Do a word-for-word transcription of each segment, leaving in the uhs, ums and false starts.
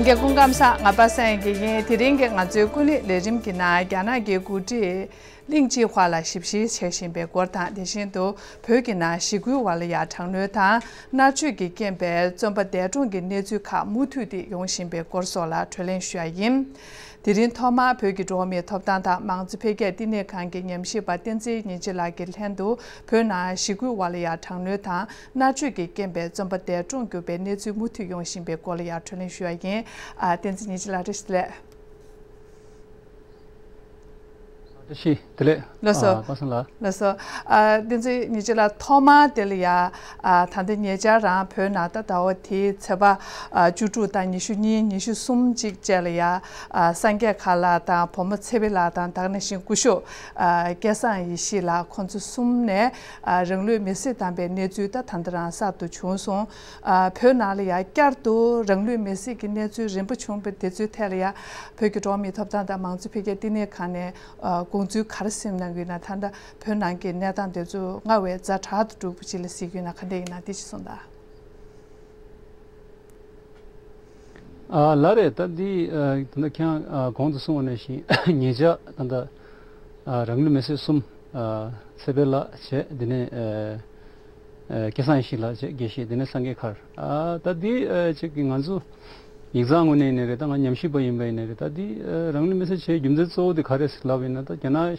རྒྱལ་སྐུ་ཁམས་བཟང་། ང་པ་སངས་སྐྱིད་ཡིན། དེ་རིང་གི་ང་ཚོའི་ཀུན་གླེང་ལས་རིམ་གྱི་ནང་རྒྱ་ནག་གི་འགོ་ཁྲིད་ལིན་ཅི་ཧྭ་ལ་ཞིབ་བཤེར་བྱེད་བཞིན་པའི་སྐོར་དང་། དེ་བཞིན་དུ་བོད་ཀྱི་ནང་ཞི་རྒོལ་བ་ལ་ཡང་དྲག་གནོན་དང་མནར་གཅོད་ཀྱིས་རྐྱེན་པས་བཙོན་པ་འདས་གྲོངས་ཀྱི་གནས་ཚུལ་ཁག་མུ་མཐུད་དེ་ཡོང་བཞིན་པའི་སྐོར་སོགས་ལ་གྲོས་གླེང་ཞུ་ཡ་ཡིན། དེ་རིང་ཐོག་མར་བོད་ཀྱི་འགྲོ་བ་མིའི་ཐོབ་ཐང་དང་མང་གཙོ་འཕེལ་རྒྱས་བསྟི་གནས་ཁང་གི་ཉམས་ཞིབ་པ་བསྟན་འཛིན་ཉི་བྱེད་ལགས་ཀྱི་ལྷན་དུ་བོད་ནང་ཞི་རྒོལ་བ་ལ་ཡང་དྲག་གནོན་དང་མནར་གཅོད་ཀྱིས་རྐྱེན་པས་བཙོན་པ་འདས་གྲོངས་གྱུར་པའི་གནས་ཚུལ་མུ་མཐུད་ཡོང་བཞིན་པའི་སྐོར་ལ་ཡང་གྲོས་གླེང་ཞུ་ཡ་ཡིན། ཨ། བསྟན་འཛིན་ཉི་བྱེད་ལགས། བཀྲ་ཤིས་བདེ་ལེགས། བཀྲ་ཤིས་བདེ་ལེགས། ལགས་སོ། ཨ། པ་སངས་ལགས། ལགས་སོ། ཨ། བསྟན་འཛིན་ཉི་བྱེད་ལགས། ཐོག་མར་དེ་ལ་ཡ། ཨ། ད་ལྟ་ཉེ་ཆར་རང་བོད་ནང་ད་ཟླ་བ་དེའི་ཚེས་པ། ཨ། བཅུ་དྲུག་དང་ཉི་ཤུ་གཉིས། ཉི་ཤུ་གསུམ་ཅིག་བཅས་ལ་ཡ། ཨ། སངས་རྒྱས་མཁར་ལགས་དང་བུ་མོ་ཚེ་འཕེལ་ལགས་དང་། ད་ག་ནང་བཞིན་སྐུ་ཞབས། ཨ། སྐལ་བཟང་ཡེ་ཤེས་ལགས། ཁོང་ཚོ་གསུམ་ནས། ཨ། རང་ལུས་མེར་སྲེག་བཏང་པའི་གནས་ཚུལ་ད་ད་ལྟ་རང་གསར་དུ་བྱུང་སོང་། ཨ། བོད་ནང་ལ་ཡ་བསྐྱར་དུ་རང་ལུས་མེར་སྲེག་གི་གནས་ཚུལ་རིམ་པ་བྱུང་བའི་དེ་ཚོའི་ཐད་ལ་ཡ། བོད་ཀྱི་འགྲོ་བ་མིའི་ཐོབ་ཐང་དང་མང་གཙོ་འཕེལ་རྒྱས་བསྟི་གནས་ཁང་ནས། ཨ། དགོངས་ཚུལ་ག་རེ་གསུངས་གནང་གི་ཡོད་ན། ད་ལྟ་བོད་ནང་གི་གནས་སྟངས་དེ་ཚོ་སྔར་བས་ཛ་དྲག་ཏུ་འགྲོ་བ་ཅིག་ལ་གཟིགས་ཀྱི་ཡོད་ན་ག་འདྲ་ཡིན་ན་དེ་ཅིག་གསུངས་དང་། ཨ། ལགས་རེད། ད་འདི། ཨ། ད་ལྟ་ཁྱེད་རང་། ཨ། གོང་དུ་གསུངས་པ་ནང་བཞིན་ཉེ་ཆར་ད་ལྟ། ཨ། རང་ལུས་མེར་སྲེག་གསུམ། ཨ། ཚེ་འཕེལ་ལགས་བྱས། དེ་ནས། ཨ། ཨ། སྐལ་བཟང་ཡེ་ཤེས་ལགས་བྱས། དགེ་བཤེས། དེ་ནས་སངས་རྒྱས་མཁར། ཨ། ད་འདི། ཨ། ཅིག་གི་ང་ཚོ་ཡིག་ཚང་ངོས་ནས་ཡིན་ནའི་རེད། ད་ང་ཉམས་ཞིབ་པ་ཡིན་པ་ཡིན་ནའི་རེད། ད་འདི། ཨ། རང་ལུས་མེར་སྲེག་བྱེད་རྒྱུ་མཚན་གཙོ་བོ་དེ་ག་རེ་ཟེར་ལབ་ཡིན་ན། ད་རྒྱ་ནག་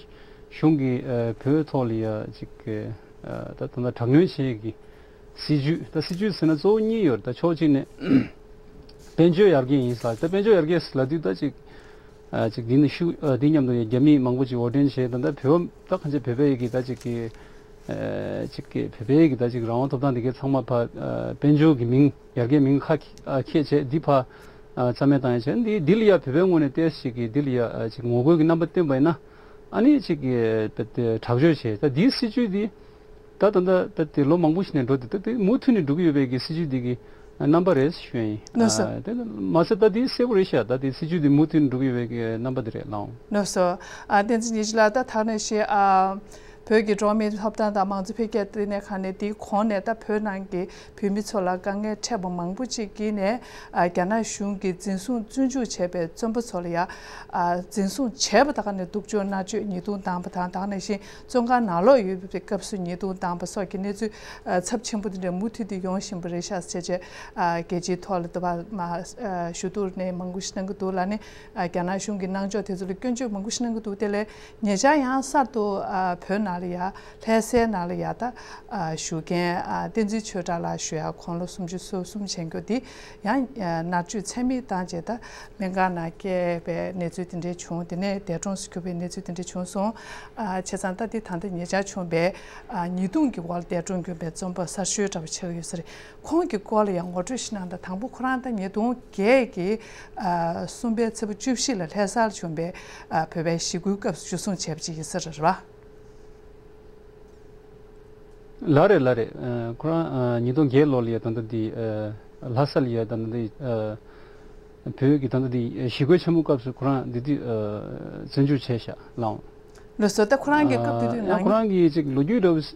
གཞུང་གིས། ཨ། བོད་ཐོག་ལ་ཡ་ཅིག་གི། ཨ། ད་ད་ལྟ་དྲག་གནོན་བྱེད་ཀྱི་སྲིད་ཇུས། ད་སྲིད་ཇུས་ཟེར་ན་གཙོ་བོ་གཉིས་ཡོད་རེད། ད་ཕྱོགས་གཅིག་ནས་དཔལ་འབྱོར་ཡར་རྒྱས་ཡིན་ཟེར། ད་དཔལ་འབྱོར་ཡར་རྒྱས་ལབ་དུས་ད་ཅིག། ཨ། ཅིག་འདི་ནི་ཤུགས། ཨ། འདི་མཉམ་དུ་རྒྱ་མི་མང་པོ་ཅིག་འོར་འདྲེན་བྱས། ད་ལྟ་བོད། ད་གང་ཅི་བོད་པའི་གི་ད་ཅིག་གི། ཨ། ཅིག་གི་བོད་པའི་གི་ད་ཅིག་རང་དབང་ཐོབ་ཐང་འདི་གའི་ཚང་མ་ཕར། ཨ། དཔལ་འབྱོར་གྱི་མིང་། ཡར་རྒྱས་མིང་ཁ། ཨ། ཁྱེར་བྱས་འདི་ཕར། ཨ། རྩ་མེད་བཏང་ཡ་བྱས། འདི་འདི་ལ་ཡ་བོད་པའི་ངོས་ནས་ཏོག་ཙམ་ཅིག་གི་འདི་ལ་ཡ། ཨ། ཅིག་ངོ་རྒོལ་གྱི་རྣམ་པ་བསྟན་པ་ཡིན་ན། ཨ་ནི་ཅིག་གི་དྲག་སྤྱོད་བྱས། ད་འདིའི་སྲིད་ཇུས་འདི། ད་ད་ལྟ་ད་དེ་ལོ་མང་པོ་ཞིག་ནས་འགྲོ་དེ། ད་དེ་མུ་མཐུད་ནས་འགྲོ་གི་ཡོད་པའི་གི་སྲིད་ཇུས་འདི་གི་རྣམ་པ་རེད་ཞུ་ཡ་ཡིན། ལགས་སོ། ཨ། དེ་མ་ཟད་ད་དེ་གསལ་པོ་རེད་ཤག། ད་དེ་སྲིད་ཇུས་འདི་མུ་མཐུད་ནས་འགྲོ་གི་ཡོད་པའི་གི་རྣམ་པ་དེ་རེད་ལགས། ལགས་སོ། ཨ། བསྟན་འཛིན་ཉི་བྱེད་ལགས། ད་ད་ག་ནང་བཞིན། ཨ། བོད་ཀྱི་འགྲོ་བ་མིའི་ཐོབ་ཐང་དང་མང་གཙོ་འཕེལ་རྒྱས་བསྟི་གནས་ཁང་ནས་དེའི་གོང་ནས་ད་བོད་ནང་གི་བོད་མི་ཚོ་ལ་དཀའ་ངལ་འཕྲད་པ་མང་པོ་ཅིག་གིས་ནས། ཨ། རྒྱ་ནག་གཞུང་གིས་འཛིན་བཟུང་བཙོན་འཇུག་བྱས་པའི་བཙོན་པ་ཚོ་ལ་ཡ། ཨ། འཛིན་བཟུང་བྱས་པ་དེ་ག་ནས་སྡུག་སྦྱོང་མནར་གཅོད་ཉེས་རྡུང་བཏང་པ་དང་། དེ་ག་ནང་བཞིན་བཙོན་ཁང་ནང་ལོགས་ཡོད་པའི་སྐབས་སུ་ཉེས་རྡུང་བཏང་པ་སོགས་ཀྱི་གནས་ཚུལ། ཨ། ཚབས་ཆེན་པོ་དེ་འདྲ་མུ་མཐུད་དུ་ཡོང་བཞིན་པ་རེད་ཤག་ཟེར་བྱས། ཨ། རྒྱལ་སྤྱིའི་ཐོག་ལ་དུ་བ་མ། ཨ། ཞུ་གཏུག་ནས་མང་པོ་ཞིག་གནང་གི་འདུག་ལ། ནི། ཨ། རྒྱ་ནག་གཞུང་གི་གནང་ཕྱོགས་དེ་ཚོ་ལ་སྐྱོན་བརྗོད་མང་པོ་ཞིག་གནང་གི་འདུག། དེ་ལས་ཉེ་ཆར་ཡང་གསར་དུ། ཨ། བོད་ནང་ལ་ཡ། ལྷ་སའི་ནང་ལ་ཡ། ད། ཨ། བཞུགས་མཁན། ཨ། བསྟན་འཛིན་ཆོས་གྲགས་ལགས་ཞུ་ཡ། དགུང་ལོ་སུམ་ཅུ་སོ་གསུམ་ཕྱིན་རྒྱུ་དེ་ཡང་། ཨ། མནར་གཅོད་ཚད་མེད་བཏང་བྱས། ད་སྨན་ཁང་ནང་བསྐྱལ་བའི་གནས་ཚུལ་དེ་འདྲའི་བྱུང་། དེ་ནས་འདས་གྲོངས་སུ་གྱུར་པའི་གནས་ཚུལ་དེ་འདྲ་བྱུང་སོང་། ཨ། བྱས་ཙང་ད་དེ་ད་ལྟ་ཉེ་ཆར་བྱུང་བའི། ཨ། ཉེས་རྡུང་གི་འོག་ལ་འདས་གྲོངས་གྱུར་པའི་བཙོན་པ་གསར་ཤོས་འདྲ་པོ་ཆགས་ཡོད་ས་རེད། ཁོང་གི་སྐོར་ལ་ཡང་ངོ་སྤྲོད་ཞིག་གནང་དང་། དང་པོ་ཁོ་རང་ད་ཉིས་སྟོང་བརྒྱད་ཀྱི། ཨ། གསུམ་པའི་ཚེས་པ་བཅུ་བཞི་ལ་ལྷ་སར་བྱུང་བའི། ཨ། བོད་པའི་ཞི་རྒོལ་སྐབས་སུ་འཇུ་བཟུང་བྱས་པ་ཅིག་ཡིན་ས་རེད་པ། ལགས་རེད། ལགས་རེད། ཨ། ཁོ་རང་། ཨ། ཉིས་སྟོང་བརྒྱད་ལོ་ལ་ཡ་ད་ལྟ་འདི། ཨ། ལྷ་ས་ལ་ཡ་ད་ལྟ་འདི། ཨ། བོད་ཀྱི་ད་ལྟ་འདི་ཞི་རྒོལ་ཆེན་མོ་སྐབས་སུ་ཁོ་རང་འདི་དུས། ཨ། བཙོན་འཇུག་བྱས་ཤག་ལགས། ལགས་སོ། ད་ཁོ་རང་གི་སྐབས་དེ་དུས། ཨ། ནང་ཁོ་རང་གི་ཅིག་ལོ་རྒྱུས་འདྲ་བོ། ལགས།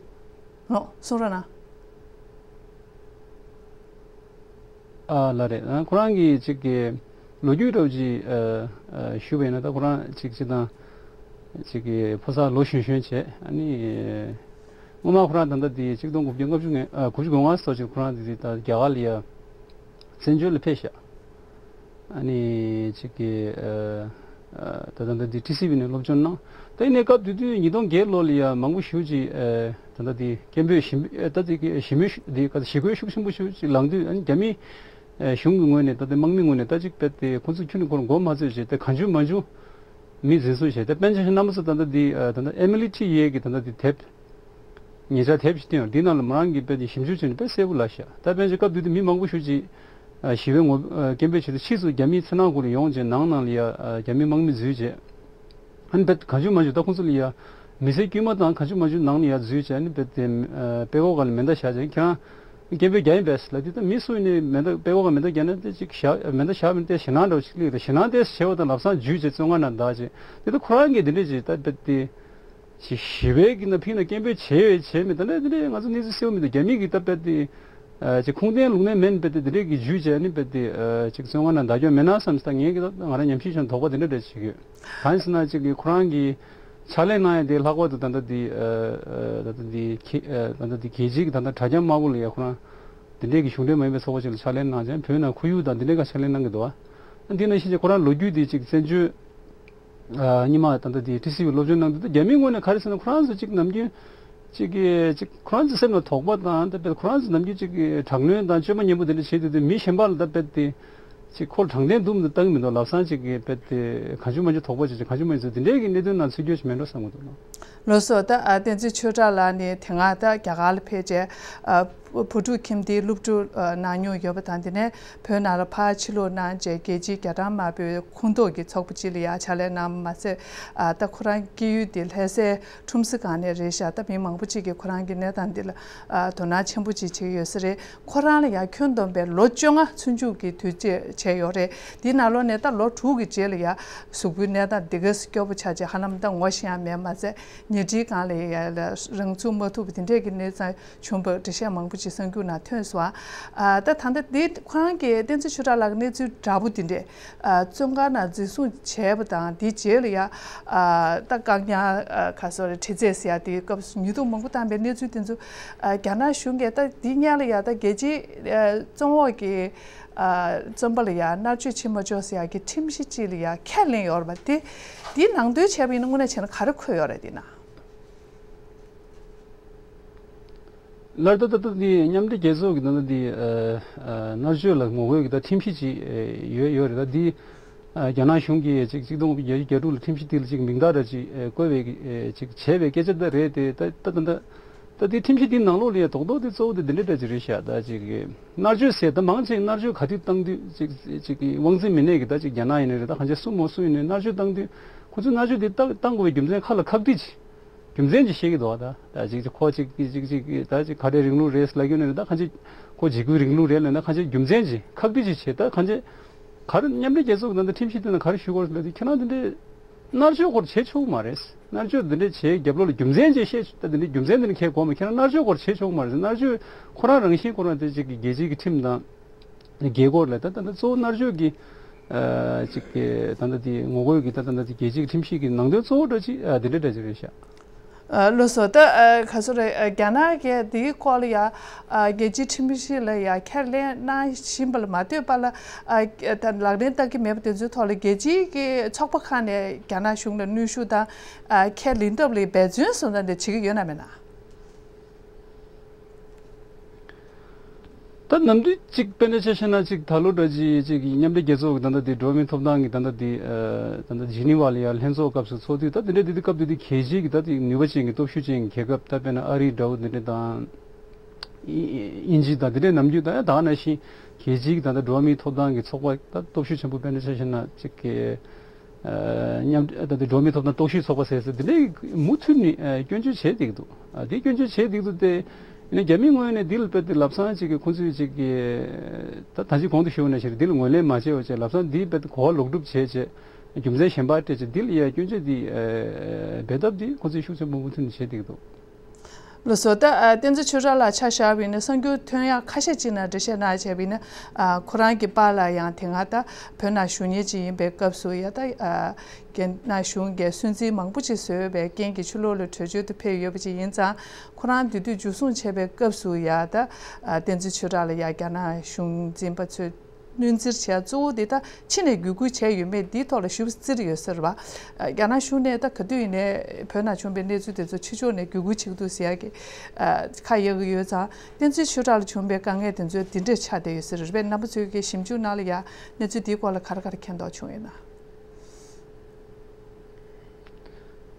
གསུང་རོགས་གནང་། ཨ། ལགས་རེད། ཨ། ཁོ་རང་གི་ཅིག་གི་ལོ་རྒྱུས་འདྲ་བོ་ཅིག། ཨ། ཨ། ཞུ་བ་ཡིན་ན། ད་ཁོ་རང་ཅིག་སྤྱིར་བཏང་ཅིག་གི་ཕོ་གསར་ལོ་གཞོན་གཞོན་བྱས། ཨ་ནི་སྔོན་མ་ཁོ་རང་ད་ལྟ་དེ་ཆིག་སྟོང་དགུ་བརྒྱ་ལྔ་བཅུ་ང་། ཨ། དགུ་བཅུ་གོ་ལྔ་སོགས་ཅིག་ཁོ་རང་དེ་དེ་ད་རྒྱ་གར་ལ་ཡ་བཙན་བྱོལ་ལ་ཕེབས་ཤག། ཨ་ནི་ཅིག་གི། ཨ། ཨ། ད་ད་ད་འདི་ཊི་སི་ཝི་ནས་སློབ་སྦྱོང་གནང་། ད་ཡིན་ནའི་སྐབས་དེ་དུས་ཉིས་སྟོང་བརྒྱད་ལོ་ལ་ཡ་མང་པོ་ཞེ་ཅིག། ཨ། ད་ད་འདི་སྐད་འབོད་ཞི་འབོད། ཨ། ད་འདི་གི་ཞི་འབོད་འདི་ག་ཞི་རྒོལ་ཤུགས་ཆེན་པོ་ཞེ་ཅིག་ལངས་དུས། ཨ་ནི་རྒྱ་མི། ཨ། གཞུང་གི་ངོས་ནས། ད་ལྟ་དམག་མི་ངོས་ནས་ད་ཅིག་དཔེ་དེ་ཁོ་ཚོ་ཁྱོན་ནས་ཁོ་རང་མགོ་མ་ཚོས་བྱས། དེ་གང་བྱུང་མང་བྱུང་མི་འཛིན་བཟུང་བྱས། དེ་དཔལ་འབྱོར་རྣམ་པ་ཚོ་ད་ལྟ་འདི། ཨ། ད་ལྟ་ཨེ་མི་ལི་ཊི་ཨེ་གི་ད་ལྟ་འདི་དེབ། ཉེ་ཆར་དེབ་ཞིག་བཏོན་ཡོད། འདི་ནང་ལ་མོ་རང་གིས་དཔེ་དེ་ཞིབ་འཇུག་བྱས་ནས་དཔེ་གསལ་པོ་ལབ་ཤག། ད་དཔལ་འབྱོར་སྐབས་དེ་དུས་མི་མང་པོ་ཞེ་ཅིག། ཨ། ཞི་བའི་ངོ། ཨ། སྐད་འབོད་བྱས་ཏེ། ཕྱིས་སུ་རྒྱ་མིའི་མཚོ་ནང་ཁུལ་ལ་ཡོང་བྱས། ནང་ནང་ལ་ཡ། ཨ། རྒྱ་མི་དམག་མི་འཛུལ་བྱས། ཨ་ནི་དཔེ་གང་བྱུང་མང་བྱུང་ད་ཁོང་ཚོ་ལ་ཡ་མི་སེར་དཀྱུས་མ་དང་གང་བྱུང་མང་བྱུང་ནང་ལ་ཡ་འཛུལ་བྱས། ཨ་ནི་དཔེ་དེ། ཨ། དཔྲལ་ཀོ་སྒང་ལ་མེ་མདའ་བཞག་བྱས། ཁྱེད་རང་སྐད་འབོད་རྒྱག་ཡིན་པས་ལབ་དུས། ད་མི་སུ་ཡིན་ནའི་མེ་མདའ། དཔྲལ་ཀོ་སྒང་མེ་མདའ་བརྒྱབ་ན་དེ་ཅིག་བཞག། མེ་མདའ་བཞག་མིན་དེ་ཞེད་སྣང་འདྲ་བོ་ཅིག་སླེབས་རེད། ཞེད་སྣང་དེ་བྱས་པ་དང་ལམ་སང་འཇུས་བྱས་བཙོན་ཁང་ནང་བདག་བྱས། དེ་ད་ཁོ་རང་གིས་འདི་འདྲ་ཅིག་ད་དཔེ་དེ་ཞི། ཞི་བའི་གི་ནང་ཕིང་ནང་སྐད་འབོད་བྱས་བྱས་མེད། ད་ནི་འདི་འདྲའི་ང་ཚོ་གནས་ཚུལ་གསལ་པོ་མི་འདུག། རྒྱ་མི་གིས་ད་དཔེ་དེ་ ཨ་ཅིག་ཁུངས་ལྡན་ལུང་ནན་མིན་པས་ཏེ་དེ་འདྲས་ཀྱི་ཇུས་བྱས་ནི་པས་ཏེ་ཨ་ཅིག་བཙོན་ཁང་ནང་བདག་སྐྱོང་མེད་ན་བསམ་སྟེ་ངས་ཀྱི་ད་ང་རང་ཉམས་ཞིབ་བྱས་ན་དོགས་པ་དེ་འདྲ་འདྲ་བྱེད་ཀྱི་ཡོད། གང་ཡིན་ཟེར་ན་ཅིག་གི་ཁོ་རང་གི་ཕྱག་ལས་གནང་ཡ་དེ་ལྷག་པར་དུ་ད་ལྟ་དེ་ཨ་ཨ་ད་ལྟ་དེ་ཁེ་ཨ་ད་ལྟ་དེ་རྒྱལ་སྤྱིའི་གི་ད་ལྟ་དྲ་རྒྱ་དམར་པོ་ལ་ཡ་ཁོ་རང་དེ་འདྲས་ཀྱི་གཞུང་འབྲེལ་མ་ཡིན་པའི་ཚོགས་པ་ཅིག་ལ་ཕྱག་ལས་གནང་བྱས་བོད་ནང་ཁོར་ཡུག་དང་དེ་འདྲས་ཀ་ཕྱག་ལས་གནང་གི་འདུག་ཨ། འདི་ནང་བཞིན་ཅིག་ཁོ་རང་ལོ་རྒྱུས་དེ་ཅིག་བཙན་བྱོལ་ཨ་རྙིང་མ་ད་ལྟ་དེ་ཊི་སི་ཝི་སློབ་སྦྱོང་གནང་དུས་ད་རྒྱ་མིའི་ངོས་ནས་ག་རེ་ཟེར་ན་ཁོ་རང་ཚོ་ཅིག་ནམ་རྒྱུན་ཅིག་གི་ཅིག་ཁོ་རང་ཚོའི་སེམས་ལ་དོགས་པ་དང་ད་དཔེ་ཁོ་རང་ཚོ་ནམ་རྒྱུན་ཅིག་གི་དྲག་གནོན་དང་སྤྱོད་པ་ངན་པོ་དེ་འདྲ་བྱེད་དུས་དེ་མི་གཞན་པ་ལ་ད་དཔེ་དེ་ཅིག་ཁོ་ལ་དྲང་བདེན་འདུག་མི་འདུག་བལྟ་གི་མི་འདུག་ལབ་སང་ཅིག་གི་དཔེ་དེ་གང་བྱུང་མང་བྱུང་དོགས་པ་བྱེད་ཅིག་གང་བྱུང་མང་བྱུང་དེ་འདྲའི་གི་གནད་དོན་ནང་ཚུད་རྒྱུ་ཞིག་མེད་འགྲོ་བསམ་གི་འདུག་ལགས། ལགས་སོ། ད་ཨ་བསྟན་འཛིན་ཆོས་གྲགས་ལགས་ནི་དེ་སྔ་ད་རྒྱ་གར་ལ་ཕེབས་རྗེས་ཨ་བུ་ཕྲུག་ཁྱིམ་སྡེའི་སློབ་ཕྲུག་ཨ་གནང་མྱོང་ཡོད་པ་དང་དེ་ནས་བོད་ནང་ལ་ཕར་ཕྱིར་ལོག་གནང་རྗེས་རྒྱལ་སྤྱིའི་རྒྱ་གྲམ་དམར་པོའི་ཁོངས་གཏོགས་ཀྱི་ཚོགས་པ་གཅིག་ལ་ཡང་ཕྱག་ལས་གནང་མ་ཚད་ཨ་ད་ཁོ་རང་སྐྱེས་ཡུལ་དེ་ལྷ་སའི་ཁྲོམ་གཟིགས་སྒང་ནས་རེད་ཤག་ད་མི་མང་པོ་ཅིག་གིས་ཁོ་རང་གི་གནས་སྟངས་འདི་ལ་ཨ་དོ་སྣང་ཆེན་པོ་ཅིག་བྱེད་ཀྱི་ཡོད་ས་རེད། ཁོ་རང་ལ་ཡང་ཁྱོན་བསྡོམས་པའི་ལོ་བཅོ་ལྔ་ཚུན་ཆད་ཀྱི་དུས་ཚོད་བྱས་ཡོད་རེད། དེའི་ནང་ལོགས་ནས་ད་ལོ་དྲུག་གི་རྗེས་ལ་ཡང་གཟུགས་པོའི་གནས་སྟངས་འདི་ག་སྐྱོ་པོ་ཆགས་རྗེས་ཧ་ལམ་ད་ངོ་ཤེས་ཡ་མེད་མ་ཚད་ཉལ་ཁྲིའི་སྒང་ལ་ཡང་རང་ཚུགས་མ་ཐུབ་པ་དེ་འདྲས་ཀྱི་གནས་སྟངས་བྱུང་བ་འགྲེལ་བཤད་མང་པོ་ཅིག་གསར་འགྱུར་ནང་ཐོན་སོང་། ཨ་ད་ད་ལྟ་འདི་ཁོ་རང་གི་བསྟན་འཛིན་ཆོས་གྲགས་ལགས་ཀྱི་གནས་ཚུལ་འདྲ་པོ་འདི་འདྲས་ཨ་བཙོན་ཁང་ནང་འཛིན་བཟུང་བྱས་པ་དང་དེའི་རྗེས་ལ་ཡ་ཨ་ད་བཀག་ཉར་ཨ་ག་སོ་རེ་ཁྲི་རྩད་ཟེར་ཡ་དེའི་སྐབས་སུ་ཉེས་རྡུང་མང་པོ་བཏང་པའི་གནས་ཚུལ་དེ་ཚོ་ཨ་རྒྱ་ནག་གཞུང་གིས་ད་འདི་སྔོན་ལ་ཡ་ད་རྒྱལ་སྤྱིའི་ཨ་བཙོན་འོག་གི་ཨ་བཙོན་པ་ལ་ཡ་མནར་གཅོད་བྱེད་མ་ཆོག་ཟེར་ཡ་གི་ཁྲིམས་གཞི་ཅིག་ལ་ཡ་ཁས་ལེན་ཡོད་རེད་པ། དེ་དེའི་ནང་དོན་བྱས་པ་ཡིན་ན་དངོས་གནས་བྱས་ན་ག་རེ་འཁོད་ཡོད་རེད་དེ་ན། ལར་ད་ལྟ་ད་འདི་མཉམ་འབྲེལ་རྒྱལ་ཚོགས་ཀྱི་ད་ལྟ་འདི་ཨ་ཨ་མནར་གཅོད་ལ་ངོ་རྒོལ་གྱི་ད་ཁྲིམས་གཞི་ཅིག་ཨེ་ཡོད་ཡོད་རེད། ད་འདི་ཨ་རྒྱ་ནག་གཞུང་གིས་ཅིག་གཅིག་སྟོང་དགུ་བརྒྱ་བརྒྱད་ཅུ་གྱ་དྲུག་ལ་ཁྲིམས་གཞི་འདི་ལ་ཅིག་མིང་རྟགས་འདྲ་ཅིག་ཨེ་བཀོད་པའི་ཨེ་ཅིག་བྱས་པའི་སྐད་ཆ་ད་རེད་དེ། ད་ད་ད་ད་ད་འདི་ཁྲིམས་གཞི་འདི་ནང་ལོགས་ལ་ཡ་རྡོག་རྡོག་འདི་གཙོ་བོ་དེ་འདི་འདྲ་འདྲ་ཅིག་རེད་ཤག་ད་ཅིག་མནར་གཅོད་ཟེར་ད་མང་ཆེ་མནར་གཅོད་ག་དུས་བཏང་དུས་ཅིག་ཅིག་དབང་འཛིན་མི་སྣས་ཀྱི་ད་ཅིག་རྒྱ་ནག་ཡིན་ནའི་རེད། ད་གང་ཅི་སུ་མོ་སུ་ཡིན་ནའི་མནར་གཅོད་བཏང་དུས་ཁོ་ཚོས་མནར་གཅོད་འདི་བཏང་བཏང་དགོས་པའི་རྒྱུ་མཚན་ཁ་ལ་ཁག་དཀྲི་ཅིག་རྒྱུ་མཚན་ཅིག་བཤད་ཀྱི་འདུག་ད་ད་ཅིག་ཅིག་ཁོ་ཅིག་ཅིག་ཅིག་ཅིག་ད་ཅིག་ག་རེ་རིང་ལུགས་རེད་ལབ་ཀྱི་ཡོད་ན་ད་གང་ཅི་ཁོ་འཇིགས་སྐུལ་རིང་ལུགས་རེད་ལབ་ན་གང་ཅི་རྒྱུ་མཚན་ཅིག་ཁག་དཀྲི་ཅིག་བྱེད། ད་གང་ཅི་ག་རེ་མཉམ་འབྲེལ་རྒྱལ་ཚོགས་ཀྱི་ད་ལྟ་ཁྲིམས་གཞི་དེ་ན་ག་རེ་ཞུ་དགོས་རེད་ལབ་དུས་ཁྱེད་རང་དེ་འདྲའི་མནར་གཅོད་སྐོར་བྱེད་ཆོག་མ་རེད། མནར་གཅོད་དེ་འདྲའི་བྱེད་རྒྱབ་ལོགས་ལ་རྒྱུ་མཚན་ཅིག་བཤད་ད་དེ་འདྲའི་རྒྱུ་མཚན་དེ་འདྲ་ཁྱེད་དགོས་མ་ཁྱེད་རང་མནར་གཅོད་སྐོར་བྱེད་ཆོག་མ་རེད། མནར་གཅོད་ཁོ་རང་རང་བཞིན་ཁོ་རང་དེ་ཅིག་གི་རྒྱལ་སྤྱིའི་གི་ཁྲིམས་དང་། རྒྱལ་སྒོར་ལ་ད་ད་ལྟ་གཙོ་བོ་མནར་གཅོད་ཀྱི་ཨ་ཅིག་གི་ད་ལྟ་དེ་ངོ་རྒོལ་གྱི་ད་ད་ལྟ་དེ་རྒྱལ་སྤྱིའི་ཁྲིམས་ཞིབ་ཀྱི་ནང་དོན་གཙོ་བོ་འདྲ་ཅིག་ཨ་དེ་འདྲ་འདྲ་ཅིག་རེད་ཤག་ཨ་ལགས་སོ། ད་ཨ་ག་སོ་རེད། ཨ་རྒྱ་ནག་གིས་དེའི་སྐོར་ལ་ཡ་ཨ་རྒྱལ་སྤྱིའི་ཁྲིམས་ཞིབ་ལ་ཡ་ཁས་ལེན་གནང་བཞིན་པ་ལ་མ་ལྟོས་པ་ལ་ཨ་ད་ལག་ལེན་བསྟར་གྱི་མེད་པ་དེ་ཚོའི་ཐོག་ལ་རྒྱལ་སྤྱིའི་གི་ཚོགས་པ་ཁག་ནས་རྒྱ་ནག་གཞུང་ལ་གནོན་ཤུགས་དང་ཨ་ཁས་ལེན་ཐབས་ལ་འབད་བརྩོན་སོགས་ད་འདི་བྱེད་ཀྱི་ཡོད་ན་མེད་ན། ད་ནམ་དུས་གཅིག་དཔེར་ན་ཆ་བཞག་ན་གཅིག་ད་ལོ་འདྲ་ཅིག་ཅིག་མཉམ་འབྲེལ་རྒྱལ་ཚོགས་ཀྱི་ད་ལྟ་དེ་འགྲོ་བ་མིའི་ཐོབ་ཐང་གི་ད་ལྟ་དེ་ཨ་ད་ལྟ་ཇི་ནི་ཝ་ལ་ཡ་ལྷན་ཚོགས་སྐབས་སུ་ཚོགས་དུས་ད་དེ་འདྲ་དེ་དུས་སྐབས་དེ་དེ་གལ་ཆེའི་གི་ད་དེ་ནུས་པ་ཅན་གྱི་སྟོབས་ཤུགས་ཅན་གྱི་རྒྱལ་ཁབ་ད་དཔེར་ན་ཨ་རི་འདྲ་བོ་དེ་འདྲ་དང་དབྱིན་ཇི་དང་དེ་འདྲའི་ནམ་རྒྱུན་ད་ཡ་ད་ག་ནང་བཞིན་གལ་ཆེའི་གི་ད་ལྟ་འགྲོ་བ་མིའི་ཐོབ་ཐང་གི་ཚོགས་པ་ད་སྟོབས་ཤུགས་ཆེན་པོ་དཔེར་ན་ཆ་བཞག་ན་གཅིག་གི་ཨ་མཉམ་ད་ལྟ་འགྲོ་བ་མིའི་ཐོབ་ཐང་རྟོག་ཞིབ་ཚོགས་པ་ཟེར་ཟེར་འདི་འདྲའི་མུ་མཐུད་ནས་ཨ་སྐྱོན་བརྗོད་བྱས་བསྡད་ཀྱི་འདུག་ཨ་འདི་སྐྱོན་བརྗོད་བྱས་བསྡད་ཀྱི་འདུག་སྟེ། ཡིན་ན་རྒྱ་མིའི་ངོས་ནས་འདི་ལ་དཔེ་དེ་ལབ་སང་ཅིག་གི་ཁོང་ཚོས་ཅིག་གི་ད་ད་ཅི་གོང་དུ་ཞུས་ནང་བཞིན་འདི་ལ་ངོས་ལེན་མ་བྱས་པ་བྱས་ལབ་སང་འདི་དཔེ་དེ་གོ་བ་ལོག་སྒྲུབ་བྱས་བྱས་རྒྱུ་མཚན་གཞན་པ་སྤྲད་བྱས་འདི་ལ་ཡ་སྐྱོན་བརྗོད་འདི་ཨ་འབད་ཐབས་འདི་ཁོང་ཚོས་ཤུགས་ཆེན་པོ་མུ་མཐུད་ནས་བྱས་བསྡད་ཀྱི་འདུག་ལགས་སོ། ད་ཨ་བསྟན་འཛིན་ཆོས་གྲགས་ལགས་ཆ་བཞག་པ་ཡིན་ན་གསར་འགྱུར་ཐོན་ཡག་ཁ་ཤས་ཅིག་ནང་འགྲེལ་བཤད་གནང་བྱས་པ་ཡིན་ན་ཨ་ཁོ་རང་གི་པཱ་ལགས་ཡང་དེ་སྔ་ད་བོད་ནང་བཞུགས་མཁན་ཅིག་ཡིན་པའི་སྐབས་སུ་ཡ་ད་ཨ་རྒྱ་ནག་གཞུང་གིས་སུན་གཙེར་མང་པོ་ཅིག་བཟོས་པའི་རྐྱེན་གྱིས་ཕྱི་ལོགས་ལ་བྲོས་བྱོལ་དུ་ཕེབས་ཡོད་པ་ཅིག་ཡིན་ཙང་ཁོ་རང་དེ་དུས་འཇུ་བཟུང་བྱས་པའི་སྐབས་སུ་ཡ་ད་ཨ་བསྟན་འཛིན་ཆོས་གྲགས་ལ་ཡ་རྒྱ་ནག་གཞུང་འཛིན་པ་ཚོས། གནོན་འཚེར་བྱས་གཙོ་བོ་དེ་ད་ཕྱི་ནས་བརྒྱུད་སྐུལ་བྱས་ཡོད་མེད་འདིའི་ཐོག་ལ་ཞིབ་བརྩི་ཡོད་ཟེར་བ། རྒྱ་ནག་གཞུང་ནས་ད་ག་དུས་ཡིན་ནའི་བོད་ནང་བྱུང་བའི་གནས་ཚུལ་དེ་ཚོ་ཕྱི་ཕྱོགས་ནས་བརྒྱུད་སྐུལ་བྱེད་ཀྱི་འདུག་ཟེར་ཡག་གི་ཁ་གཡར་གྱི་ཡོད་ཙང་བསྟན་འཛིན་ཆོས་གྲགས་ལ་བྱུང་བའི་དཀའ་ངལ་དེ་ཚོ་འདི་འདྲས་ཆགས་བསྡད་ཡོད་ཟེར་རེད་པས། རྣམ་པ་ཚོའི་གི་ཞིབ་འཇུག་ནང་ལ་ཡ་གནས་ཚུལ་འདིའི་སྐོར་ལ་ག་རེ་ག་རེ་མཁྱེན་རྟོགས་བྱུང་ཡོད་ན།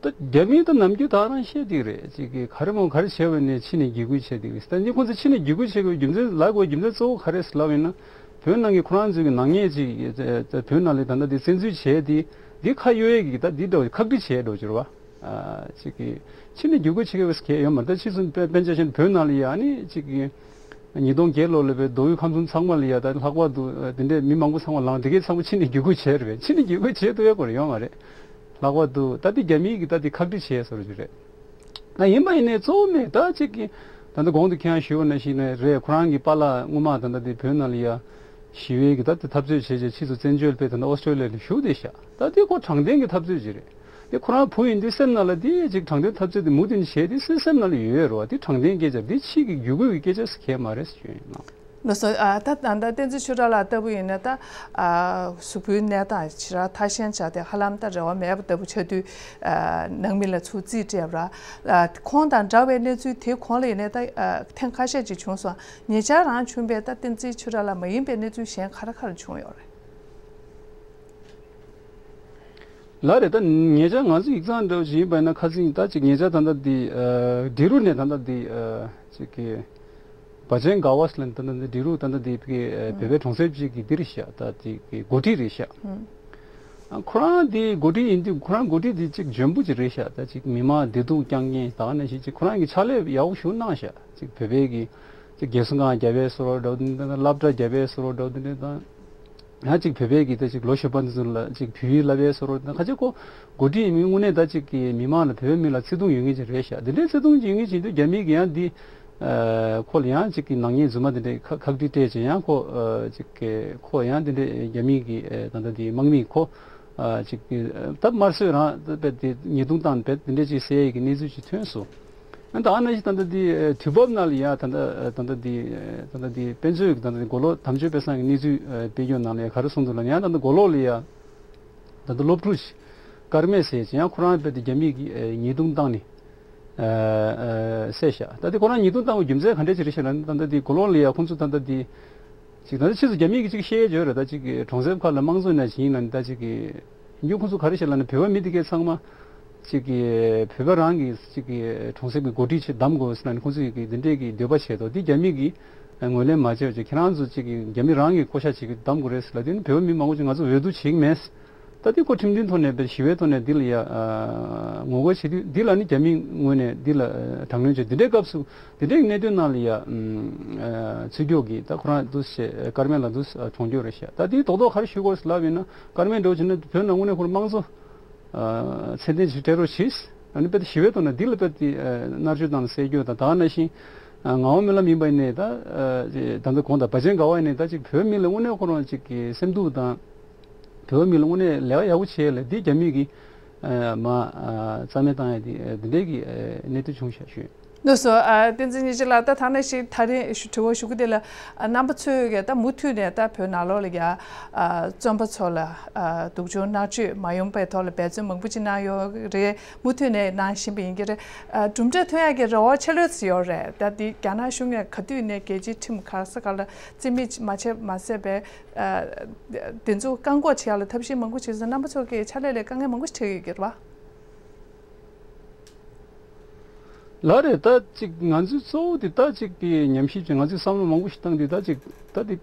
ད་རྒྱ་མིའི་ད་ནམ་རྒྱུན་ད་རང་བཤད་དེ་རེད། ཅིག་གི་ག་རེ་མོ་ག་རེ་བྱས་པ་ནས་ཕྱི་ནས་འཇིགས་སྐུལ་བྱས་དེ་རེད། ད་ནི་ཁོང་ཚོ་ཕྱི་ནས་འཇིགས་སྐུལ་བྱེད་དགོས་རྒྱུ་མཚན་ལབ་དགོས་རྒྱུ་མཚན་གཙོ་བོ་ག་རེ་ལབ་ཡིན་ན། བོད་ནང་གི་ཁོ་རང་ཚོའི་གི་ནག་ཉེས་ཅིག་བོད་ནང་ལ་ད་ལྟ་དེ་བཙན་འཛུལ་བྱས་དེ་འདི་ཁ་གཡོག་ཡས་ཀྱི་ད་འདི་འདྲ་བ་ཁག་དཀྲི་བྱས་འགྲོ་གི་རེད་བ། ཅིག་གི་ཕྱི་ནས་འཇིགས་སྐུལ་བྱེད་དགོས་གལ་ཡོད་མ་རེད། ད་ཕྱིས་སུ་དཔེ་དཔེ་ཆ་བཞིན་བོད་ནང་ལ་ཡ་ནི་ཅིག་གི་ཉིས་སྟོང་བརྒྱད་ལོ་ལ་བའི་མདོ་དབུས་ཁམས་གསུམ་ཚང་མ་ལ་ཡ་ད་ལྷག་པར་དུ་དེ་འདྲའི་མི་མང་པོ་ཚང་མ་ལངས་དེ་གས་ཚང་མ་ཕྱི་ནས་འཇིགས་སྐུལ་བྱས་རེད་པས། ཕྱི་ནས་འཇིགས་སྐུལ་བྱས་ཐུབ་ཡ་སྐོར་ཡོད་མ་རེད། ལྷག་པར་དུ་ད་ལྟའི་རྒྱ་མིའི་གི་ད་ལྟའི་ཁག་དཀྲི་བྱས་བཟོ་འདྲ་ཅིག་རེད། ད་ཡིན་པ་ཡིན་ནའི་གཙོ་བོ་མེད་ད་ཅིག་གི་ ད་ལྟ་གོང་དུ་ཁྱེད་རང་ཞུས་པ་ནང་བཞིན་ནས་རེད། ཁོ་རང་གི་པཱ་ལགས་སྔོན་མ་ད་ལྟ་དེ་བོད་ནང་ལ་ཡ་ཞི་བའི་གི་ད་དེ་འཐབ་རྩོད་བྱས་རྗེས་ཕྱིས་སུ་བཙན་བྱོལ་བས་ད་ལྟ་ཨོ་སི་ཀྲོ་ལི་ཡ་ལ་བཞུགས་བསྡད་ཤག་ད་དེ་ཁོ་དྲང་བདེན་གྱི་འཐབ་རྩོད་ཅིག་རེད། དེ་ཁོ་རང་བུ་ཡིན་དུས་སེམས་ནང་ལ་དེ་ཅིག་དྲང་བདེན་འཐབ་རྩོད་དེ་མུ་མཐུད་བྱས་དེ་སེམས་སེམས་ནང་ལ་ཡོད་ཡོད་རེད་བ། དེ་དྲང་བདེན་སྐད་ཆ་དེ་ཕྱི་གི་བརྒྱུད་སྐུལ་གྱི་སྐད་ཆ་ཟེར་མཁན་མ་རེད་ཟེར་ཞུ་ཡིན་ནོ། ལགས་སོ། ཨ། ད་ད་ལྟ་བསྟན་འཛིན་ཆོས་གྲགས་ལགས་ལྟ་བུ་ཡིན་ན་ད། ཨ། གཟུགས་པོའི་གནས་སྟངས་ཞེ་དྲག་ཐ་ཞན་ཆགས་ཏེ་ཧ་ལམ་ད་རེ་བ་མེད་པ་ལྟ་བུ་ཆགས་དུས། ཨ། ནང་མི་ལ་ཚུར་རྩིས་སྤྲད་པ་ར། ཨ། ཁོང་དང་འདྲ་བའི་གནས་ཚུལ་དེ་གོང་ལ་ཡིན་ནའི་ད། ཨ། ཐེངས་ཁ་ཤས་ཅིག་བྱུང་སོང་། ཉེ་ཆར་རང་བྱུང་བའི་ད་བསྟན་འཛིན་ཆོས་གྲགས་ལགས་མ་ཡིན་པའི་གནས་ཚུལ་གཞན་ག་རེ་ག་རེ་བྱུང་ཡོད་རེད། ལགས་རེད། ད་ཉེ་ཆར་ང་ཚོ་ཡིག་ཚང་འདྲ་བོ་ཞིག་ཡིན་པ་ཡིན་ན་ཁ་སང་ད་ཅིག་ཉེ་ཆར་ད་ལྟ་འདི། ཨ། འབྲི་རུ་ནས་ད་ལྟ་འདི། ཨ། ཅིག་གི་བ་ཅན་དགའ་བ་ཟེར་ལ་ད་ལྟ་འདི་འབྲི་རུ་ད་ལྟ་འདི་ཕ་གི། ཨ། བོད་པའི་གྲོང་གསེབ་ཅིག་གི་འདི་རེད་ཤག་ད་ཅིག་གི་འགོ་ཁྲིད་རེད་ཤག་ཨ། ཁོ་རང་འདི་འགོ་ཁྲིད་ཡིན་དུས་ཁོ་རང་འགོ་ཁྲིད་འདི་ཅིག་འཇོན་པོ་ཅིག་རེད་ཤག་ད་ཅིག་མི་མང་བདེ་སྡུག་སྐྱོང་མཁན་ད་ག་ནང་བཞིན་ཅིག་ཁོ་རང་གི་ཕྱག་ལས་ཡག་པོ་ཞིག་གནང་ཤག་ཅིག་བོད་པའི་གི་ཅིག་རྒས་གསོ་ཁང་རྒྱབ་པའི་བཟོ་འདྲ་བོ་འདི་འདྲ། སློབ་གྲྭ་རྒྱབ་པའི་བཟོ་འདྲ་བོ་འདི་འདྲ་དང་། ཡང་ཅིག་བོད་པའི་གི་ད་ཅིག་ལོ་གཞོན་པ་འདི་ཚོ་ལ་ཅིག་བོད་ཡིག་བསླབ་པའི་བཟོ་འདྲ་བོ་འདི་འདྲ། ཁ་ཅིག་ཁོ་འགོ་ཁྲིད་ཡིན་མིན་དངོས་གནས་ད་ཅིག་གི་མི་མང་ལ་བོད་པའི་མི་ལ་བརྩེ་དུང་ཡོད་མཁན་ཅིག་རེད་ཤག་འདི་འདྲའི་བརྩེ་དུང་ཅིག་ཡོད་མཁན་ཅིག་འདུག་རྒྱ་མི་གི་ཡང་འདི། ཨ། ཁོ་ལ་ཡང་ཅིག་གི་ནག་ཉེས་རྫུན་མ་འདི་འདྲའི་ཁ་ཁག་དཀྲི་སྤྲད་ཅིང་ཡང་ཁོ། ཨ། ཅིག་གི་ཁོ་ཡང་འདི་འདྲའི་རྒྱ་མི་གི། ཨ། ད་ལྟ་འདི་དམག་མིས་ཁོ། ཨ། ཅིག་གི་ད་དམར་གསོད་རང་ད་དཔེ་དེ་ཉེས་རྡུང་བཏང་བས་འདི་འདྲའི་ཅིག་བསད་ཡས་ཀྱི་གནས་ཚུལ་ཅིག་ཐོན་སོང་། ཨ། ད་ཨ་ནང་བཞིན་ད་ལྟ་འདི་དུས་བབ་ནང་ལ་ཡ་ད་ལྟ་ད་ལྟ་འདི་ད་ལྟ་འདི་དཔེ་མཛོད་ཀྱི་ད་ལྟ་འདི་མགོ་ལོག་དམ་ཆོས་དཔལ་བཟང་གི་གནས་ཚུལ། ཨ། སྤེལ་རྒྱུ་ནང་ལ་ཡ་ག་རེ་གསུངས་འདུག་ལབ་ན། ཡང་ད་ལྟ་མགོ་ལོག་ལ་ཡ་ད་ལྟ་སློབ་ཕྲུག་ཅིག་དཀར་མེ་ཟེར་ཅིག་ཡང་ཁོ་རང་དཔེ་དེ་རྒྱ་མི་གིས། ཨ། ཉེས་རྡུང་བཏང་ནས། ཨ། ཨ། བསད་ཤག་ད་དེ་ཁོ་རང་ཉེས་རྡུང་བཏང་བའི་རྒྱུ་མཚན་ག་འདྲས་ཅིག་རེད་ཤག་ལབ་ན། ད་ལྟ་འདི་མགོ་ལོག་ལ་ཡ་ཁོང་ཚོ་ད་ལྟ་འདི་ཅིག་ད་ལྟ་ཕྱིས་སུ་རྒྱ་མི་གིས་ཅིག་བཤད་ཡས་ཡོད་རེད། ད་ཅིག་གི་གྲོང་གསེབ་ཁག་ལ་དམངས་གཙོ་ནང་བཞིན་ལབ་ནས་ད་ཅིག་གི་ཡིན་རྒྱུ་ཁོང་ཚོ་ག་རེ་བཤད་ལབ་ན། བོད་པ་མི་དེ་གས་ཚང་མ་ཅིག་གི་བོད་པ་རང་གི་ཅིག་གི་གྲོང་གསེབ་ཀྱི་འགོ་ཁྲིད་ཆེད་གདམ་དགོས་ཟེར་ནས་ཁོང་ཚོས་ཀྱི་འདི་འདྲས་ཀྱི་འདོད་པ་བྱས་ཏོ། འདི་རྒྱ་མི་གིས་ངོས་ལེན་མ་བྱས་པ་བྱས། ཁྱེད་རང་ཚོ་ཅིག་གི་རྒྱ་མི་རང་གི་བསྐོ་བཞག་བྱེད་ཀྱི་གདམ་དགོས་རེད་ཟེར་ལབ་དུས་ནི་བོད་པ་མི་མང་པོ་ཅིག་ང་ཚོ་འོས་བསྡུ་བྱེད་ཀྱི་མེད། ད་འདི་ཁོ་ཁྲིམས་མཐུན་ཐོག་ནས་བས་ཞི་བའི་ཐོག་ནས་འདི་ལ་ཡ། ཨ། ངོ་རྒོལ་བྱེད་དུས་འདི་ལ་ནི་རྒྱ་མིའི་ངོས་ནས་འདི་ལ། ཨ། དྲག་གནོན་བྱས། འདི་འདྲའི་སྐབས་སུ་འདི་འདྲའི་གནད་དོན་ནང་ལ་ཡ། ཨ། ཚུར་རྒྱག་གི་ད་ཁོ་རང་འདུག་སེ་བྱས། དཀར་མེ་ལ་འདུག་སེ་གྲོངས་རྒྱུ་རེད་ཤག་ད་འདི་རྡོག་རྡོག་ག་རེ་ཞུ་དགོས་ཟེར་ལབ་ཡིན་ན། དཀར་མེ་འདྲ་བོ་བྱས་ན་བོད་ནང་དངོས་གནས་ཁོ་རང་དམངས་གཙོ། ཨ། ཚད་ལྡན་ཅིག་སྤྲད་རོགས་གྱིས། ཨ་ནི་དཔེ་དེ་ཞི་བའི་ཐོག་ནས་འདི་ལ་དཔེ་དེ། ཨ། མནར་གཅོད་དང་བསད་རྒྱུ་དང་། ད་ག་ནང་བཞིན། ཨ། ངག་དབང་སྨོན་ལམ་ཡིན་པ་ཡིན་ནའི་ད། ཨ། ད་ལྟ་གོང་དང་བ་ཅན་དགའ་བ་ཡིན་ནའི་ད་ཅིག་བོད་མི་ལ་དངོས་གནས་ཁོ་རང་ཅིག་གི་སེམས་སྡུག་དང་། བོད་མི་ལ་དངོས་གནས་ལས་ཀ་ཡག་པོ་བྱས་ལ་འདི་རྒྱ་མི་གིས། ཨ། མ། ཨ། རྩ་མེད་བཏང་ཡ་འདི། ཨ། འདི་འདྲའི་གི། ཨ། གནད་དོན་བྱུང་ཤག་ཞུ། ལགས་སོ། ཨ། བསྟན་འཛིན་ཉི་བྱེད་ལགས། ད་ཐ་ན་ཞིག་ད་རིང་ཞུ་དྲི་བ་ཞུ་གི་དེ་ལ། ཨ། རྣམ་པ་ཚོས་ཀྱི་ད་མུ་མཐུད་ནས་ད་བོད་ནང་ལོགས་ལ་ཡ། ཨ། བཙོན་པ་ཚོ་ལ། ཨ། སྡུག་སྦྱོང་མནར་གཅོད་མ་ཡོང་པའི་ཐོག་ལ་འབད་བརྩོན་མང་པོ་ཅིག་གནང་ཡོད་རེད། མུ་མཐུད་ནས་གནང་བཞིན་པ་ཡིན་གྱི་རེད། ཨ། གྲུབ་འབྲས་ཐོན་ཡག་གི་རེ་བ་ཆེ་ལོས་ཡོད་རེད། ད་འདི་རྒྱ་ནག་གཞུང་ནས་ག་དུས་ནས་རྒྱལ་སྤྱིའི་ཁྲིམས་ག་ས་ག་ལ་རྩིས་མེད་མ་བྱས་མ་ཟད་པའི། ཨ། དེ་ཚོ་བཀག་འགོག་བྱེད་ཡག་ལ་ཐབས་ཤེས་མང་པོ་བྱས་ཙང་རྣམ་པ་ཚོ་གི་ཕྱག་ལས་ལ་དཀའ་ངལ་མང་པོ་ཞིག་འཕྲད་ཀྱི་ཡོད་ཀྱི་རེད་བ། ལགས་རེད། ད་ཅིག་ང་ཚོའི་གཙོ་བོ་དེ་ད་ཅིག་གི་ཉམས་ཞིབ་བྱས། ང་ཚོས་བསམ་བློ་མང་པོ་ཞིག་བཏང་དུས་ད་ཅིག་ད་དེ་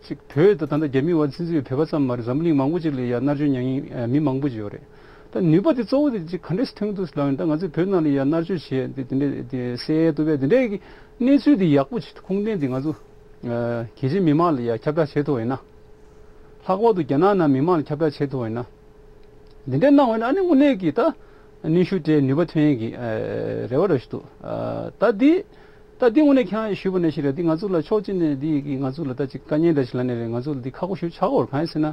ཅིག་བོད་དང་ད་ལྟ་རྒྱ་མི་བར་ཕྱིན་ཚུལ་བོད་པ་ཙམ་མ་རེད། འཛམ་བུ་གླིང་མང་པོ་ཅིག་ལ་ཡ་མནར་གཅོད་མྱངས་མཁན་མི་མང་པོ་ཅིག་ཡོད་རེད། ད་ནུས་པ་དེ་གཙོ་བོ་དེ་ཅིག་ག་འདྲས་སེ་ཐོན་གྱི་འདུག་ཟེར་ལབ་ཡིན་ན། ད་ང་ཚོས་བོད་ནང་ལ་ཡ་མནར་གཅོད་བྱས་དེ་དེ་འདྲས་དེ་བསད་ཡས་གཏུབ་ཡས་དེ་འདྲས་ཀྱི་གནས་ཚུལ་དེ་ཡག་པོ་ཅིག་ཁུངས་ལྡན་དེ་ང་ཚོ་ཨ་གལ་ཆེ་མི་མང་ལ་ཡ་ཁྱབ་བསྒྲགས་བྱེད་ཐུབ་པ་ཡིན་ན། ལྷག་པར་དུ་རྒྱ་ནག་ནང་མི་མང་ལ་ཁྱབ་བསྒྲགས་བྱེད་ཐུབ་པ་ཡིན་ན། འདི་འདྲས་གནང་བ་ཡིན་ན་ཨ་ནི་དངོས་གནས་ཀྱི་ད་གནོན་ཤུགས་སྤྲད་ནུས་པ་ཐོན་ཡས་ཀྱི་ཨ་རེ་བ་འདྲ་ཞིག་འདུག་ཨ་ད་འདི་ད་འདི་དངོས་གནས་ཁྱེད་རང་ཞུས་པ་ནང་བཞིན་རེད། འདི་ང་ཚོ་ལ་ཕྱོགས་གཅིག་ནས་འདི་གི་ང་ཚོ་ལ་ད་ཅིག་དཀའ་ངལ་འདྲ་ཞིག་ལབ་ནའི་རེད། ང་ཚོ་ལ་འདི་ཁག་པོ་ཞིག་ཆགས་ཀྱི་ཡོད་རེད། གང་ཡིན་ཟེར་ན།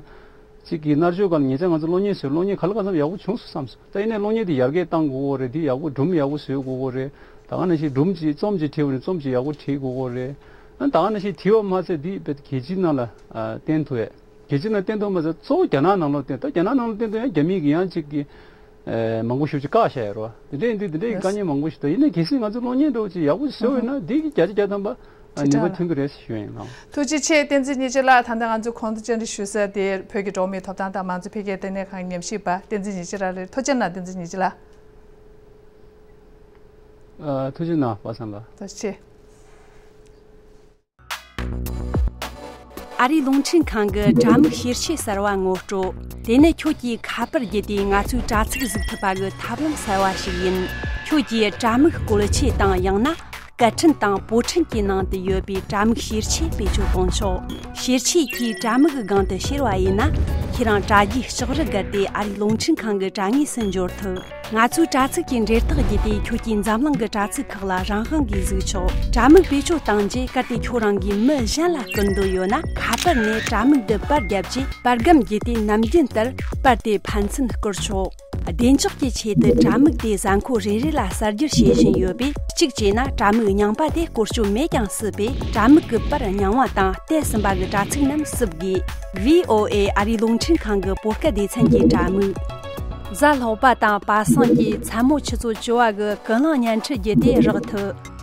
གཅིག་གི་མནར་གཅོད་སྒང་ལ་ཉེ་ཆར་ང་ཚོ་གློག་བརྙན་བཟོས། གློག་བརྙན་ག་ལ་གང་འཚམ་ཡག་པོ་བྱུང་སོང་བསམ་སོང་། ད་ཡིན་ནའི་གློག་བརྙན་དེ་ཡར་རྒྱས་གཏང་དགོས་ཀྱི་རེད། དེ་ཡག་པོ་སྒྲུང་ཡག་པོ་བཟོ་དགོས་ཀྱི་རེད། ད་ག་ནང་བཞིན་སྒྲུང་ཅིག་རྩོམ་ཅིག་བྲིས་པ་ཡིན་ན་རྩོམ་ཅིག་ཡག་པོ་བྲིས་དགོས་ཀྱི་རེད། ཨ་ད་ག་ནང་བཞིན་བྲིས་པ་མ་ཟད་འདི་རྦད་དེ་རྒྱལ་སྤྱིའི་ནང་ལ་ཨ་བསྟན་ཐུབ་ཡས། རྒྱལ་སྤྱིའི་ནང་བསྟན་ཐུབ་མ་ཟད་གཙོ་བོ་རྒྱ་ནག་ནང་ལོགས་བསྟན། ད་རྒྱ་ནག་ནང་ལོགས་བསྟན་ཐུབ་ཡ་རྒྱ་མི་གི་ཡང་གཅིག་གི་ཨ་མང་པོ་ཞེ་པོ་ཅིག་བཀག་བཞག་ཡོད་རེད་བ། དེ་འདྲ་ཡིན་དུས་དེ་འདྲ་ཡི་དཀའ་ངལ་མང་པོ་ཞིག་འདུག་ཡིན་ནའི་གལ་སྲིད་ང་ཚོ་གློག་བརྙན་འདྲ་བོ་ཅིག་ཡག་པོ་ཞིག་བཟོས་ཡོད་ན་འདི་གི་བརྒྱ་ཆ་བརྒྱ་ཐམ་པ་ཨ་ནུས་པ་ཐོན་གྱི་རེད་ཞུ་ཡིན་ལགས། ཐུགས་རྗེ་ཆེ། བསྟན་འཛིན་ཉི་བྱེད་ལགས། ད་ལྟ་ང་ཚོ་གོང་དུ་བཅར་འདྲི་ཞུ་ས་དེ་བོད་ཀྱི་འབྲོག་མིའི་ཐོབ་ཐང་དང་མང་གཙོ་འཕེལ་རྒྱས་ལྟེ་གནས་ཁང་ཉམས་ཞིབ་པ་བསྟན་འཛིན་ཉི་བྱེད་ལགས་རེད། ཐུགས་རྗེ་གནང་། བསྟན་འཛིན་ཉི་བྱེད་ལགས། ཨ་ཐུགས་རྗེ་གནང་པ་སངས་ལགས། ཐུགས་རྗེ་ཆེ། ཨ་རིའི་རླུང་འཕྲིན་ཁང་གི་དྲ་མིག་ཤེར་ཆས་གསར་བ་ངོ་སྤྲོད། དེ་ནི་ཁྱོད་ཀྱིས་ཁ་པར་བརྒྱུད་དེ་ང་ཚོའི་དྲ་ཚིགས་གཟིགས་ཐུབ་པ་གི་ཐབས་ལམ་གསར་བ་ཞིག་ཡིན། ཁྱོད་ཀྱིས་དྲ་མིག་བཀོལ་ཆས་དང་ཡང་ན་སྐད་འཕྲིན་དང་པོ་འཕྲིན་གྱི་ནང་དུ་ཡོད་པའི་དྲ་མིག་ཤེར་ཆས་བེད་སྤྱོད་གཏོང་ཆོག་ཤེར་ཆས་ཀྱིས་དྲ་མིག་གི་སྒང་དུ་ཤེར་བ་ཡིན་ན། ཁྱེད་རང་དྲ་རྒྱའི་ལྕགས་རི་བརྒལ་ཏེ་ཨ་རིའི་རླུང་འཕྲིན་ཁང་གི་དྲ་ངོས་སུ་འབྱོར་ཐུབ། ང་ཚོའི་དྲ་ཚིགས་ཀྱི་འབྲེལ་ཐག་བརྒྱུད་དེ་ཁྱོད་ཀྱིས་འཛམ་གླིང་གི་དྲ་ཚིགས་ཁག་ལ་རང་དབང་གིས་གཟིགས་ཆོག་དྲ་མིག་བེད་སྤྱོད་བཏང་རྗེས་གལ་ཏེ་ཁྱོད་རང་གིས་མི་གཞན་ལ་བསྐུར་འདོད་ཡོད་ན། ཁ་པར་ནས་དྲ་མིག་འདི་པར་བརྒྱབ་རྗེས་པར་སྒམ་བརྒྱུད་དེ་ནམ་རྒྱུན་ལྟར་པར་དེ་ཕན་ཚུན་བསྐུར་ཆོག་བདེ་འཇགས་ཀྱི་ཆེད་དུ་དྲ་མིག་དེ་གཟའ་འཁོར་རེ་རེ་ལ་གསར་བསྒྱུར་བྱེད་བཞིན་ཡོད་པས། གཅིག་བྱས་ན་དྲ་མིག་རྙིང་པ་དེ་བཀོལ་སྤྱོད་མེད་ཀྱང་སྲིད་པས། དྲ་མིག་གི་པར་རྙིང་བ་དང་བལྟས་ཟིན་པ་གི་དྲ་ཚིགས་རྣམས་བསུབ་དགོས། བྷི་ཨོ་ཨེ་ཨ་རིའི་རླུང་འཕྲིན་ཁང་གི་བོད་སྐད་སྡེ་ཚན་གྱི་དྲ་མིག་གཟའ་ལྷག་པ་དང་པ་སངས་ཀྱི་མཚན་མོ་ཆུ་ཚོད་བཅུ་བ་གི་ཀུན་གླེང་བརྙན་འཕྲིན་བརྒྱུད་དེ་རག་ཐུབ།